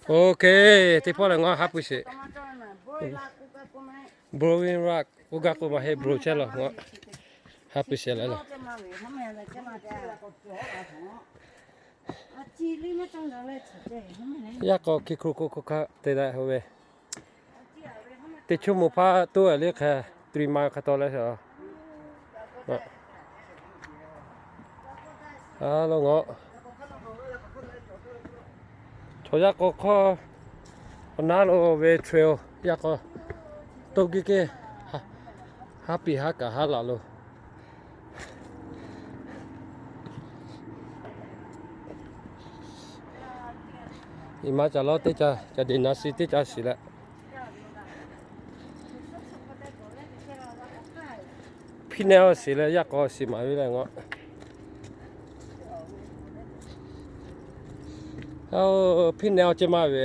Ok, teˇ pawˆ lehˬ ngaˬ haˉ pui sheˍ. Blowing rock k'oˆ gaˇ k'o maˇ heˆ, blow chehˇ law ngaˬ haˉ pui sheˍ leh laˬ. Yaˇ k'aw hkiˇ hk'oˆ hk'oˆ hk'aˇ te daꞈ hoꞈ ve, teˇ chuˇ mvuh hpaˇ toˇ a le hk'e, three mile hk'a taw leh, a lo ngaˬ chaw yaˇ k'aw hk'aw awˬ naˉ lo ve trail yaˇ k'aw toˇ kiˇ keˇ, haˉ piˇ haˉ kaꞈ haˉ laˬ lo. Iˉ maˇ ca lawˉ teˇ ca, ca deꞈ naˍ shiˍ teˇ ca shiˍ leh, hpiˇ nehˇ awˬ shiˍ leh yaˇ k'aw shiˍ maˍ ve leh ngaˬ, hpiˇ nehˇ awˬ ceh maˇ ve